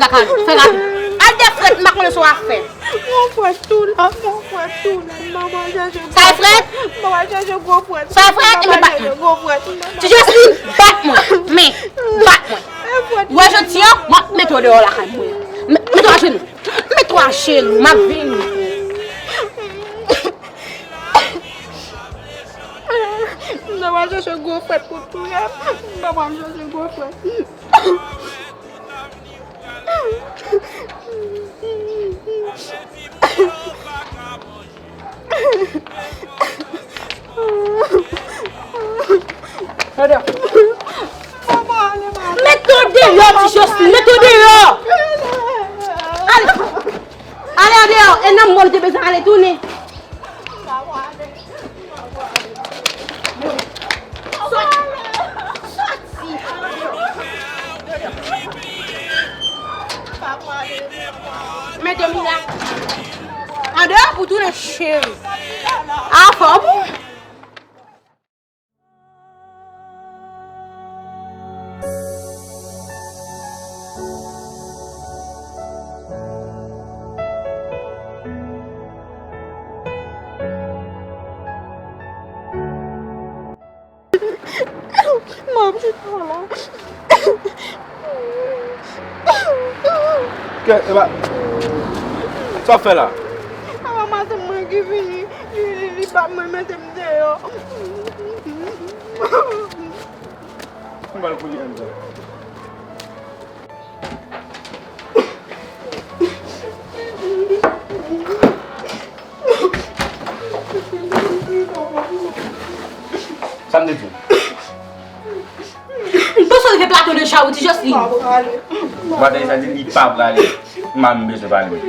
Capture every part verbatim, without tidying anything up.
Fè rapid. Al defrèt, m pa konnen sa w ap fè. Gon frèt tou la, gon frèt tou la. M pa pral chèche gwo frèt. M pa pral chèche gwo frèt. Sa e frèt? M pa pral chèche gwo frèt. Ti Jocelyn, bat mwen. Men, bat mwen. Ou wè jodi a, m ap mete w deyò lakay mwen. Mete w ajenou. Mete w ajenou, m ap vini. M pa pral chèche gwo frèt pou touye m. M pa pral chèche gwo frèt. Mete w deyò, ti Jocelyn, mete w deyò. Ale, ale deyò, e nan mò l te bezwen ale tounen. Sòti! Mete m la. Andeyò pou tounen cheri. Afè w bon. M ap chita la. Kè, e pa, sa w ap fè la? A pa matant mwen ki vini, li, li, li bat mwen, mete m deyò. M pral kouri anndan. Sa m te di w? M panse w rive plato de chawou, ti Jocelyn. Ou pa tande sa di, li pa prale. M pa menm bezwen pale.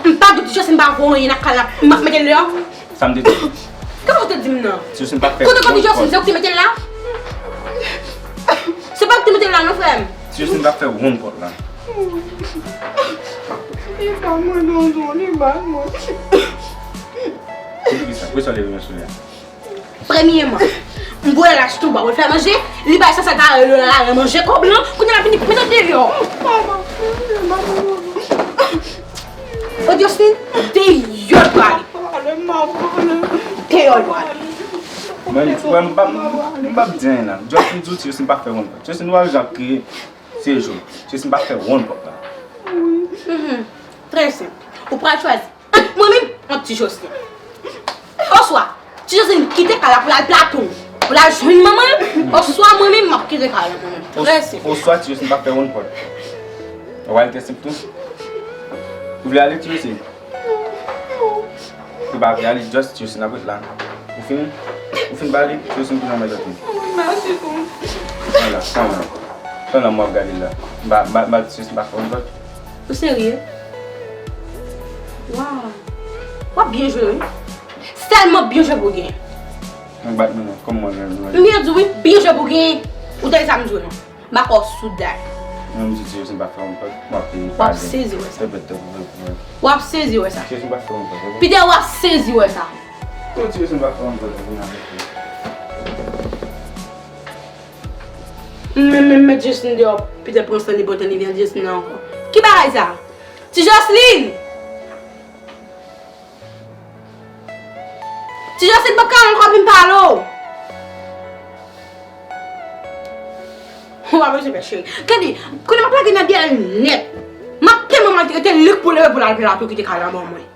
M pa di ti Jocelyn pa voye nan kay la, m ap mete l deyò. Sa m te di? Kòman w te di m nan? Ti Jocelyn pa fè wonn pòt. Kote kòm ti Jocelyn, se ou ki te mete l la? Se pa ou ki te mete l la non, frè m. Ti Jocelyn pa fè wonn pòt la. E pa mwen, tonton, li bat mwen. Poukisa? Poukisa w leve men sou li a? Premyèman, m voye l achte yon ba pou l fè manje, li bay san sèt dola la manje kòb lan, kounye a l ap vin mete l deyò. O Jocelyn, deyò l prale. Deyò l prale. Mwen, mwen, m p ap, m p ap di anyen la. Jocelyn di w ti Jocelyn pa fè wonn pòt. Jocelyn, nou pa bezwen ap kriye. Se jou. Jocelyn pa fè wonn pòt la. Mhm. Trè senp. Ou pral chwazi ant mwen menm, ant ti Jocelyn. Oswa, ti Jocelyn kite kay la pou l al plato, pou l al jwenn manman l, oswa mwen menm, m ap kite kay la mwen menm. Trè senp. Oswa ti Jocelyn pa fè wonn pòt. Ou al trè senp tou. Ou vle ale ti Jocelyn? Ou pa vle ale, just ti Jocelyn ap ret la. Ou fin, ou fin pale, ti Jocelyn tounen anba zòt li. Mèsi tou. Vwala, sa mwen. Sa nan mwen ap gade la. M pa, m pa, m pa ti Jocelyn pa fè wonn pòt. Ou serye? Waw. W ap byen jwe, wi. Sèlman byen jwe pou w genyen. Mwen bat mwen non, kòm mwen menm, mwen. M byen di w, wi, byen jwe pou w genyen. Ou tande sa m di w non. M pa kwè w sou dat. Mwen, m di ti Jocelyn pa fè wonn pòt, m ap peye. W ap sezi wè sa. Repete, repete. W ap sezi wè sa. Ti Jocelyn pa fè wonn pòt, repete. Pidè w ap sezi wè sa. Ti Jocelyn pa fè wonn pòt, vin avèk ou. Men, men, men Jocelyn deyò, Peter pran san li pote li vin Jocelyn nan ankò. Ki bagay sa? Ti Jocelyn! Ti Jocelyn p ap ka ankò vin pale w. Ou pa bezwen pè cheri. Gade, kounye a m ap lage nan dèyè l nèt. M ap tèlman maltrete l, li k pou leve pou l al pale ak ou kite kay la ban mwen.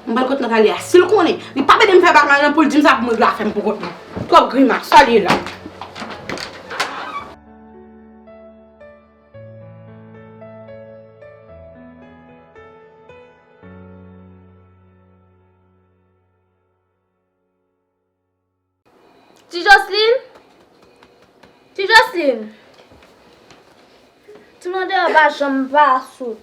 M pral kote Natalia. Si l konnen, li pa mete m fè bagay nan pou l di m sa pou mwen, l a fè m pou kont mwen. Twòp grimas, sa l ye la. Ti Jocelyn? Ti Jocelyn? Timoun deyò pa janm pa sot.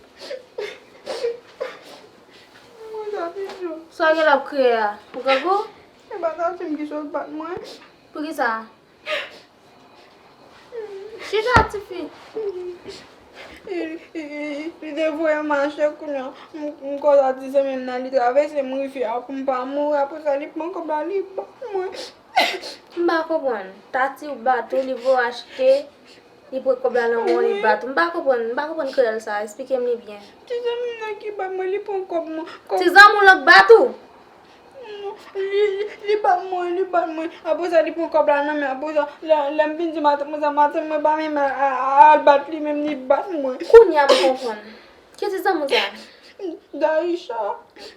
Mwen sa ti djou. Sa w gen l ap kriye a? Ou grangou? E pa tati m ki sot bat mwen. Poukisa? Chita, tifi. Li te voye m achte kounye a. M, m konn sa ti zanmi m nan, li travèse m rivyè a pou m pa mouri. Apre sa, li pran kòb la, li bat mwen. M pa konprann. Tati bat ou, li voye achte, li pran kòb la nan men w, li bat ou. M pa konprann, m pa konprann kriyèl sa. Eksplike m li byen. Ti zanmi m nan ki bat mwen, li pran kòb mwen. Ti zanmi w lan k bat ou? Non, li, li, li bat mwen, li bat mwen. Apre sa, li pran kòb la nan men. Apre sa, lè, lè m vin di matant mwen sa, matant mwen pa menm al, al, al bat li menm, li bat mwen. Kounye a m konprann. Ki ti zanmi w sa? Daïcha.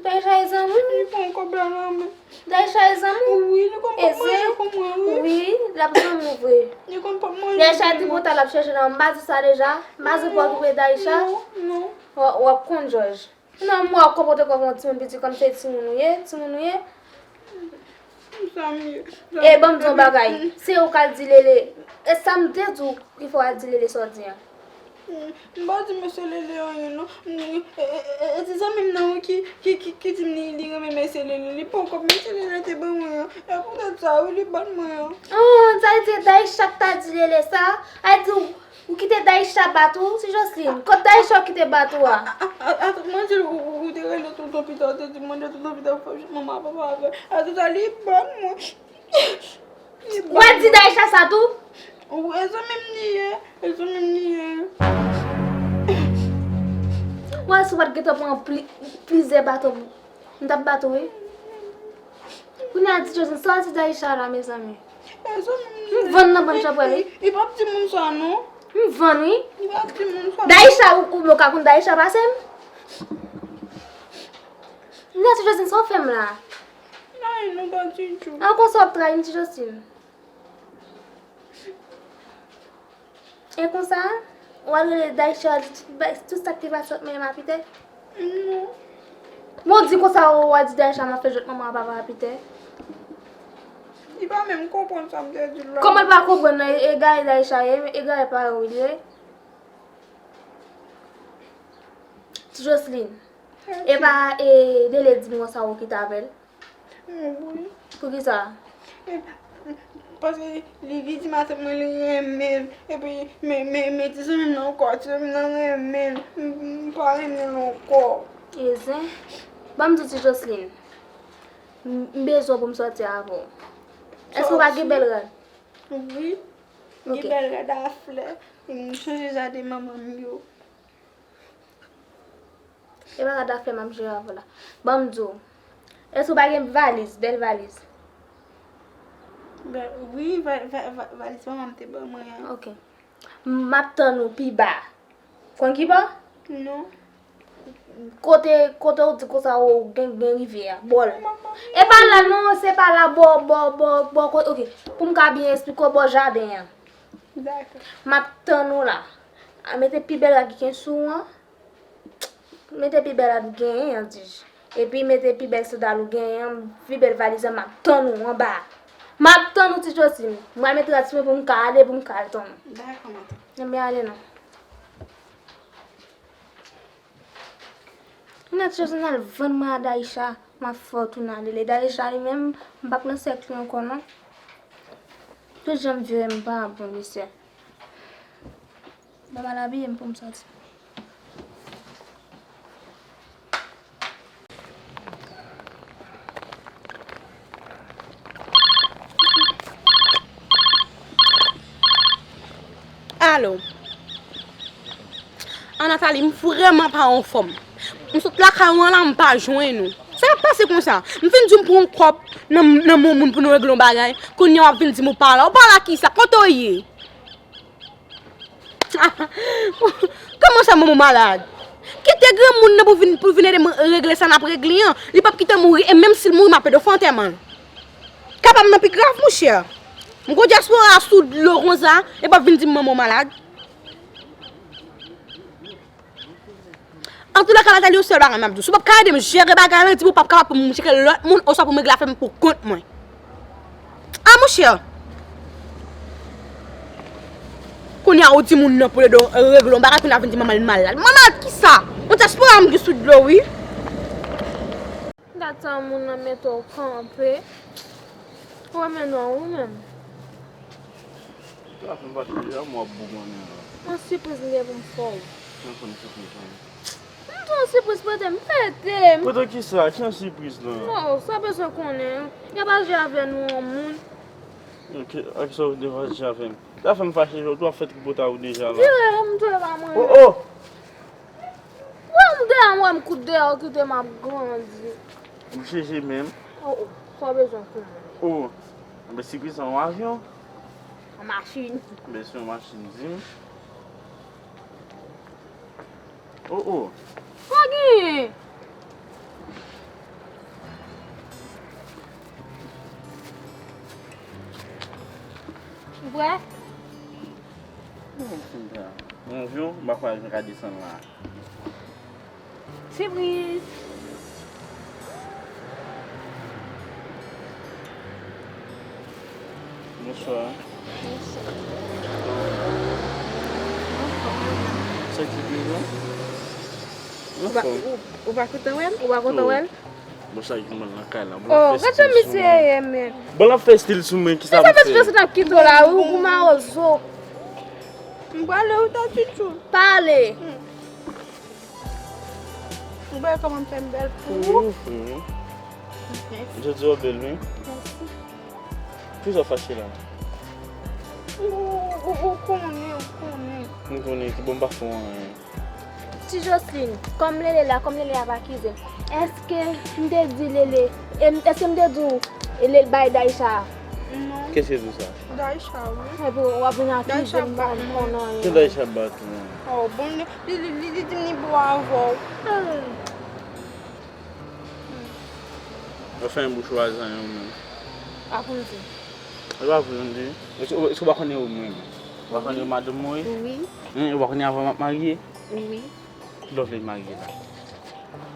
Daïcha e zanmi w? Li pran kòb la nan men. Daïcha e zanmi w? Wi, li konn pran manje pou mwen, wi. Wi, l ap zanmi w vre. Li konn pran manje pou mwen. Daïcha di pou ta l ap chèche nan, m pa di sa deja? M pa di pou okipe Daïcha? Non, non. W, w ap konn jòj. Non, m wè w konpòte kò w kon timoun piti, kòm se timoun ou ye, timoun ou ye. Sa m ye. E ban m di yon bagay, se ou k al di Lele. E sa m te di w ki fè w al di Lele sa w di an. M pa di mesye Lele anyen non. E, e, e, e ti zanmi m nan wi ki, ki, ki, ki di m li, li renmen mesye Lele. Li pran kòb mesye Lele te ban mwen an. E poutèt sa wi li ban mwen an. Oh, sa vle di Daïcha k ta di Lele sa? A di w Ou kite Daïcha bat ou, ti Joseline? Kot Daïcha ou kite bat ou a? A, a, a, mwen di l ou, ou, ou te rele tonton Pita, ou te di mande tonton Pita pou fè manman papa avè l. A tout sa, li bat mwen. Li bat mwen. Ou al di Daïcha sa tou? Ou, e zanmi m li ye, e zanmi m li ye. Ou wè si w pa t gentan pran pli, plizyè baton, m t ap bat ou, wi. Kounye a, ti Joseline, sa w di Daïcha la, mezanmi? M vann nan bann chanpwèl, wi. Li p ap di moun sa, non. M vann, wi. Li p ap di moun sa. Daïcha, ou, ou, ou ka konn Daïcha pase m? Kounye a, ti Joseline, sa w fè m la? Anyen, non, pa ditou. A, konsa w ap trayi m, ti Joseline. E konsa, w al rele Daïcha, di tout, bay, tout sa k te pase ant mwen e Mapitè? Non. Bon, di konsa, w al di Daïcha m ap fè jwèt manman ak papa Mapitè? Li pa menm konprann sa m te di l la. Kòman l pa konprann nan? Egare Daïcha ye, egare parèy ou li ye. Ti Joseline, e pa, e, Lele di m konsa ou kite avè l? Wi. Poukisa? E, paske li, li di matant mwen li renmen l. Epi, men, men, men ti zanmi m nan ankò, ti zanmi m nan renmen l. M, m pa renmen l ankò. E zen. Ban m di w, ti Joseline, m, m bezwen pou m sòti avè w. Èske w pa gen bèl rad? Wi. Gen bèl rad a flè. M sonje jaden manman m yo. E pa rad a flè m ap jere avè w la. Ban m di w. Èske w pa gen valiz, bèl valiz? Wi, va, va, va, valiz manman m te ban mwen an. Ok. M ap tann ou pi ba. Konn ki bò? Non. Kote, kote w di konsa ou gen, gen rivyè a, bò l. E pa la non, se pa la, bò, bò, bò, bò, kote, ok. Pou m ka byen eksplike w, bò jaden an. Dakò. M ap tann ou la. A, mete pi bèl rad ki gen sou ou an. Mete pi bèl rad ou genyen an, Tij. Epi mete pi bèl sandal ou genyen an, pi bèl valiz an, m ap tann ou anba a. M ap tann ou, Ti Joseline. Mwen mete rad sou mwen pou m ka ale, pou m ka al tann ou. Dakò, matant. Ebyen, ale non. Kounye a, Ti Joseline al vann mwen a Daïcha, m ap fè w tounen a Lele. Daïcha li menm, m p ap nan sèk li ankò non. Tout jan m vire m pa bon, mesye. Ban m al abiye m pou m sòti. Alo. An, Nathalie, m vrèman pa anfòm. M sot lakay ou an la, m pa jwenn ou. Sa k ap pase konsa? M fin di w m pran yon kòb nan, nan men yon moun pou nou regle yon bagay. Kounye a w ap vin di m ou pa la. Ou pa la kisa? Kote w ye? Kòman sa, manman w malad? Kite granmoun nan pou vin, pou vin ede m regle sa n ap regle an. Li p ap kite m mouri, e menm si l mouri, m ap ede w fè antèman l. Ka pa m nan pi grav, monchè. M gon dyaspora sou dlo konsa, epi w ap vin di m manman w malad. Antoulèka, Nathalie, yon sèl bagay m ap di w. Si w p ap ka ede m jere bagay la, di m ou p ap kapab pou m tcheke lòt moun, oswa pou m regle afè m pou kont mwen. A, monchè! Kounye a, ou di moun nan pou l ede w regle yon bagay, kounye a vin di manman l malad. Manman malad kisa? Yon dyaspora m gen sou dlo, wi. Gad sa moun nan mete w kanpe. Ou renmen non, ou menm. Sa fè m pa t konnen, m w ap bougonnen la. Yon sipriz m gen pou m fè w. Mwen konn sipriz lan. M di w yon sipriz, prete m, prete m. Prete kisa? Ki yon sipriz lan? Non, sa bezwen konnen. Y ap aji avè nou an moun. Ok, ak sa w te fè avè m. Sa fè m fache jodi, w ap fè tripotay ou deja la. Vire, m dwe pa mwen. Oh, oh! Wè m deyò, m wè m kout deyò, kite m ap grandi. Ou cheche menm. Oh, oh, sa w bezwen konnen. Oh, anben si ki sa yon avyon? Yon machin. Anben si yon machin, di m. Oh, oh. Sa genyen? Ou prè? Bon, Cynthia. Bonjou, m pa kwè jan ka desann la. Sipriz! Bonswa. Bonswa. Sa ki gen la? Ou pa, ou, ou pa kontan wè l? Ou pa kontan wè l? Bon, sa ki mal nan kay la. Bon, oh, gad jan misye ye, men. Bon, l ap fè estil sou mwen, ki sa m fè? Sa fè ti Josline ap kite w la, ou, ou mawozo. M prale, ou ta tchouchou. Pale. Hmm. Ou wè kòman m fè m bèl pou ou? Mhm. Jodi w bèl, wi. Mèsi. Poukisa w fache la? Ou, ou, ou konnen, ou konnen. M konnen, ki bon, m pa fè w anyen. Ti Josline, kòm Lele la, kòm Lele ap akize m, èske m te di Lele, em, èske m te di w Lele bay Daïcha? Non. Kiyès ki di w sa? Daïcha, wi. Epi w ap vin akize m, m pa konn anyen. Ki Daïcha bat ou? Oh, bon, li, li, li, li di m li bo avè w. Ou fè yon bouch wazan yon moun. Pa pou m di. E pa pou m di. Èske, èske w pa konnen ou mwen menm? Ou pa konnen madanm mwen? Wi. Hen, ou pa konnen avan m ap marye? Wi. Kilè w vle marye la?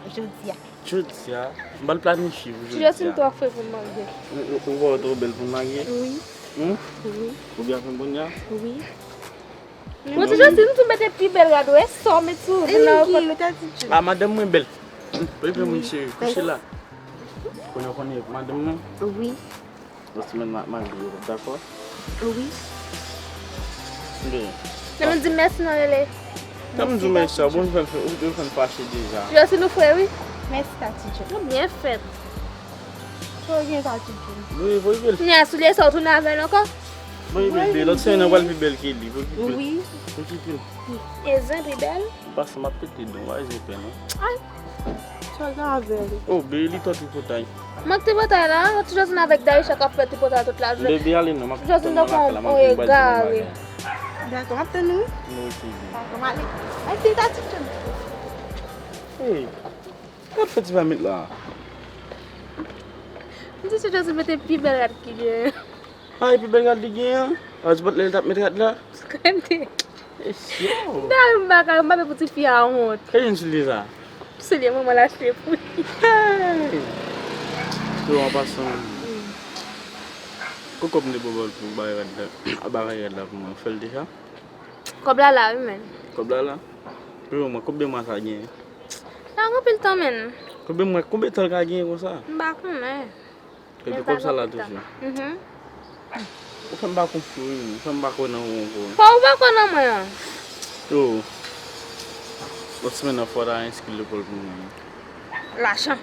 Jodi a. Jodi a? M pral planifye pou jodi a. Ti Josline twò fre pou m marye. Ou, ou, ou wè w twò bèl pou m marye? Wi. Wi. Ou byen fè m kounye a? Wi. Bon, ti Josline, ou tou mete pi bèl rad ou, e sa w met sou ou vin nan. A, madanm mwen bèl. Wi, wi, moun cheri, kouche la. Konnen, konnen madanm mwen? Wi. Lòt semèn m ap marye, dakò? Wi. Lè nou di mèsi non, Lele. Kòman m di w mèsi a, bon, ou fè m, ou fè m fache deja. Ti Josline, ou fre, wi. Mèsi, Tati John. Ou byen fèt. Sa w gen, Tati John? Wi, voye bèl. Kounye a, soulye sa, w tounen avè l ankò? Voye bèl, lòt semèn nan pral pi bèl ke li, voye pi bèl. Wi. Voye pi bèl. E zen pi bèl? Ou pa sanble ap pete don, pa zen pè non. Ay. Sa gen avè l? Oh, bebe, li twò tripotay. M ak tripotay la, ti Josline avèk Daïcha k ap fè tripotay tout lajounen. Bebe, ale non, m ap tann nan lakay la, m ap vin ba l yon bagay. Dakò, m ap tann ou. Mwen rete byen. Dakò, m ale. Mèsi, Tati John. Hey, gad fè ti va met la. M di ti Josline mete pi bèl rad ki gen. A, epi bèl rad li gen an. A, ti pòt lè li t ap met rad la. Gade. Mesye. Da, m pa ka, m pa vle pou tifi a wont. Kè youn soulye sa? Soulye manman l achte pou li. Hey! Yo, an pasan, wi. Wi. Kot kòb m te ba w pou bay rad la, bay rad la pou mwen, ou fè l deja? Kòb la la, wi, men. Kòb la la? Wi, mwen, konbyen mwa sa gen? Sa gen anpil tan, men. Konbyen mwa, konbyen tan l ka gen konsa? M pa konnen. Epi kòb sa la toujou. Mhm. Ou fè m pa konfye wi, ou fè m pa kwè nan ou ankò. Fò ou pa kwè nan mwen an. Yo. Lòt semèn nan fò w ta enskri l lekòl pou mwen. Lajan.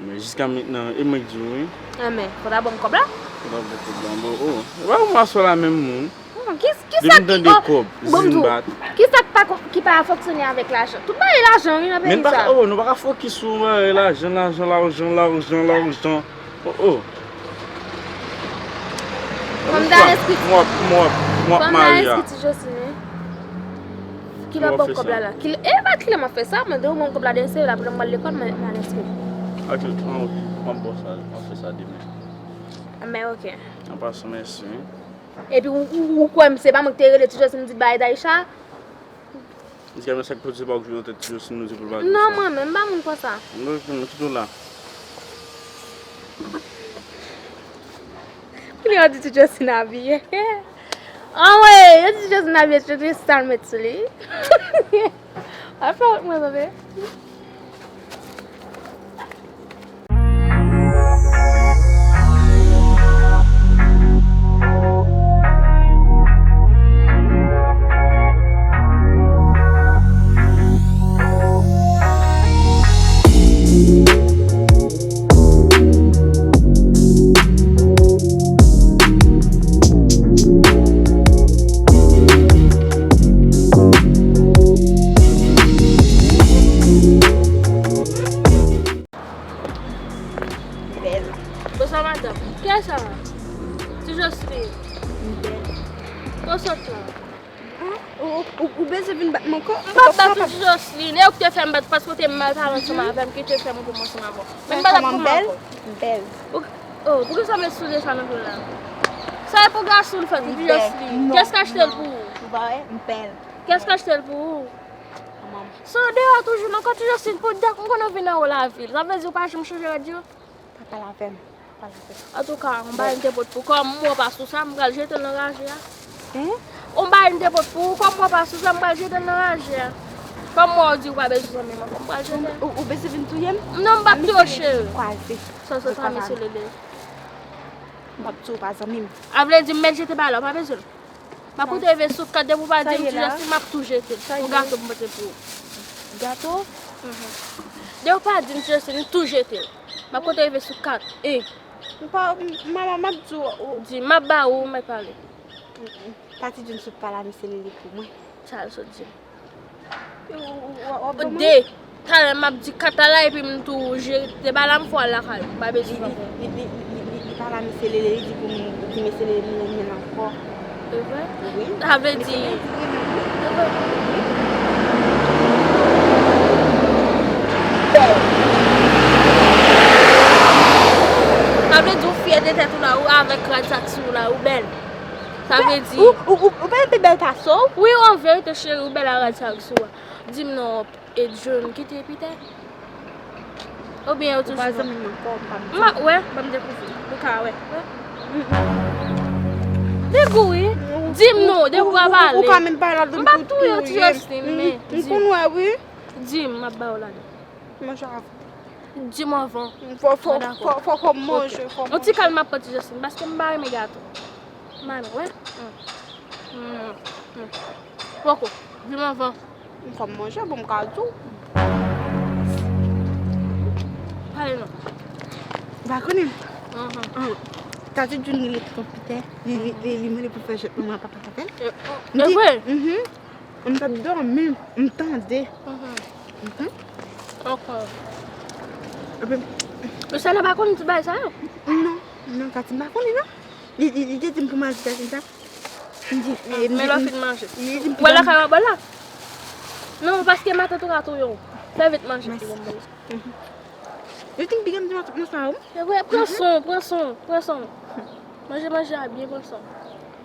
Men jiska mentnan, e mwen k di w wi. Enben, fò w ta ban m kòb la. Fò w ta ban m kòb la. Bon, oh. E pa ou m aswè la menm moun. Hmm, ki, ki sa ki, oh, bon, m di w, ki sa k pa kon, ki pa fonksyone avèk lajan? Tout bagay lajan, wi, nan peyi sa. Men nou pa ka, oh, nou pa ka fokis sou, eh, lajan, lajan, lajan, lajan, lajan. Oh, oh. Fò m ta enskri. M ap, m ap, m ap marye a. Fò m ta enskri ti Josine, wi. Kilè w ap ban m kòb la la? Kilè, e pa kilè m ap fè sa, mwen demen m kòb la demen se la, pandan m pral lekòl, mwen, mwen enskri. Ok, an, ok. M ap ba w sa, m ap fè sa demen. Men ok. An pasan, mèsi, wi. Epi ou, ou, ou kwè m se pa mwen ki te rele ti Josline m di bay Daïcha? Jiska men sa k pwodui pa okipe nan tèt ti Josline nou di pou l pa di sa. Non, mwen menm, m pa moun konsa. Non, non, kite w la. Kounye a w di ti Josline abiye. Anmwey, yo di ti Josline abiye, ti Josline sa l met sou li. Al fè wout mwen, tande. M p ap bat ou, Ti Joseline. E ou ki te fè m bat paske ou te mal pale ansanm avè m ki te fè m goumen ansanm avè w. Men m pa t ap goumen avè w. M bèl? M bèl. Ou, oh, poukisa w met soulye sa nan pye w la? Sa e pou gason l fèt, wi, Ti Joseline. Kiyès k achte l pou ou? Ou pa wè? M bèl. Kiyès k achte l pou ou? Manman. Se deyò toujou nan kò Ti Joseline pou dat m konn ou vin anwo lavil. Sa vle di ou pa janm chanje radyo? Pa pale avè m. Pa pale avè m. Antouka, yon bagay m te pot pou ou, kòm m wè w pa sou sa, m pral jete l nan raje a. Hein? Yon bagay m te pot pou ou, kòm m wè w pa sou sa, m pral jete l nan raje a. Kòm m wè w di ou pa bezwen zanmi m ankò, m pral jete l. Ou, ou bezwen vin touye m? Non, m p ap touye w, cheri. Kwaze. Sa, sa, sa, mesye Lele. M p ap touye w pa zanmi m. A vle di, m mèt jete bagay la, ou pa bezwen l? M ap koute rive sou kat, depi w pa di m Ti Joseline, m ap tou jete l. Yon gato m pote pou ou. Gato? Mhm. Depi w pa di m Ti Joseline, m tou jete l. M ap koute rive sou kat. E. M pa, m, manman, m ap di w. Di, m ap ba ou, ou mèt pale. Mm, mm. Tati June sot pale a mesye Lele pou mwen. Sa l sot di m? Ou, ou, ou, w ap ban mwen? De. Talè m ap di kat la, epi m tou jete bagay la, m fò al lakay ou. M pa bezwen w ankò. Li, li, li, li, li, li pale a mesye Lele, li di pou m di mesye Lele m renmen l ankò. Se vre? Wi. Sa vle di, mesye Lele di l renmen mwen. Se vre? Sa vle di ou fyè de tèt ou la, ou avèk rad sa k sou ou la, ou bèl. Sa vle di ou, ou, ou, ou pa pi bèl pase w? Wi, an verite, cheri, ou bèl a rad sa k sou ou a. Di m non, e June kite Peter? Oubyen yo toujou zanmi? Ou pa zanmi m ankò, ou pa m di. M a, wè, ban m dekouvri. Ou ka wè. Wè. Dekouvri? Di m non, depi w pa pale. Ou ka menm pale ladan m pou touye m. M p ap touye w, Ti Joseline, men di m. M konn wè, wi. Di m, m ap ba w ladan. Manje avan. Di m anvan. Fò, fò, fò, fò, fò m manje, fò m manje. Yon ti kal m ap pran, Ti Joseline, paske m pa renmen gato. M pa renmen, wè. Mm. Mm. Mm. Poko. Di m anvan. Fò m manje, bon, m ka di w. Pale non. Ou pa konnen? Mhm. An, Tati June li tonton Peter. Li, li, li, li mande pou fè jwèt manman papa avè l. E, e, e vre? Mhm. M t ap dòmi, m tande. Mhm. Mhm. Ankò. Epi, Luciana pa konn ti bagay sa yo? Non, non, Tati m pa konnen non. Li, li, li te di m pou m al di Tati sa. M di, men lè w fin manje. Li di m pou m al lakay w bò la. Non, paske matant ou ka touye w. Fè vit manje pou mwen. Mhm. Yo te piga m di matant mwen sa, wi. Se vre, pran swen w, pran swen w, pran swen w. Manje, manje a byen pran swen w.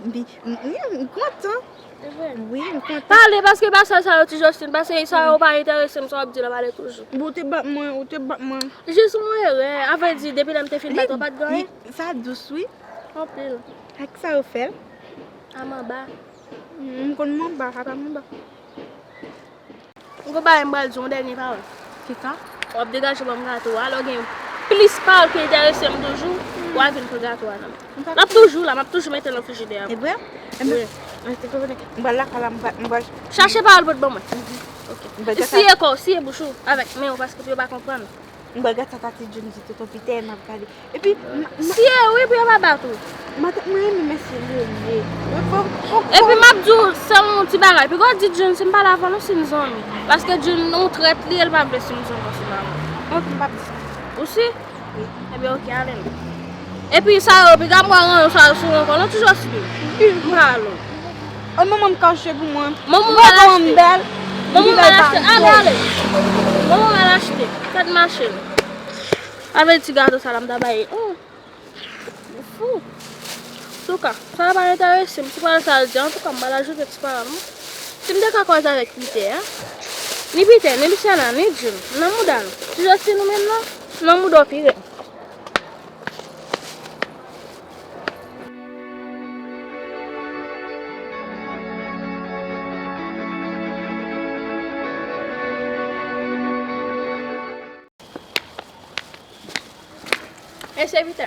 M di, m, m, m kontan. Se vre. Wi, m kontan. Pale, paske pa sa, sa yo, Ti Joseline, paske sa yo pa enterese m, sa w ap di la, pale toujou. Bon, ou te bat mwen, ou te bat mwen. Jis yon erè. A vrè di, depi lè m te fin bat ou, pa t gen anyen. Sa dous, wi. Anpil. Ak sa yo fè l? A manba. M konn manba, apa manba. M gon bagay m pral di w, yon dènye pawòl. Kisa? W ap degaje w ban m gato a, lè w gen plis pawòl ki enterese m toujou, w a vin pran gato a nan men m. L ap toujou la, m ap toujou mete l nan frijidè a. E vre? Wi. M pral lakay la, m pral, m pral. Chache pawòl pou w t ban mwen. Ok. Siye kò w, siye bouch ou avèk men w, paske pou yo pa konprann. M pral gate sa Tati June di tonton Peter, m ap gade. Epi, m, m, siye wi, pou yo pa bat ou. Matant mwen renmen mesye Lele. Epi m ap di w, se yon ti bagay. Piga w di June si m pale avè w, nou si n zanmi. Paske June yon trèt li ye, l pa vle si n zanmi ansanm avè w. Ok, m p ap di sa. Ou si? Wi. Ebyen, ok, ale non. Epi sa yo, piga m wè ranyon sa yo sou ou ankò, non, ti Joseline. M pale w. An, manman m ka achte pou mwen. Manman m al achte. Manman m al achte. Ale, ale. Manman m al achte. Fè n mache. Avè ti gato sa la m ta bay. Hmm. Fou. Antouka, sa pa enterese m. Ti pawòl sa l di, antouka, m pa al ajoute ti pawòl, non. Si m te ka koze avèk Peter, ni Peter, ni Luciana, ni June, nan mouda nou. Ti Joseline, ou menm non, nan mouda w pi rèd. E sèvitè,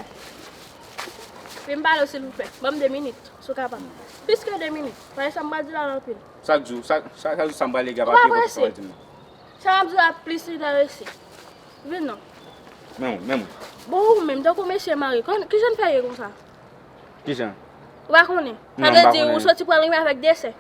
vin pale w silvouplè. Ban m de minit, si w kapab. Plis ke de minit. Paske sa m pral di la anpil. Sa k di w, sa, sa, sa k di w, sa m pral regle a pa pi enpòtan sa w pral di m nan. Sa m ap di w la plis enterese. Vin non. Men w, men w. Bon, ou menm, tankou mesye mare, kijan n fè ye konsa? Kijan? Ou pa konnen? Sa vle di ou soti pran l rive avèk de sè.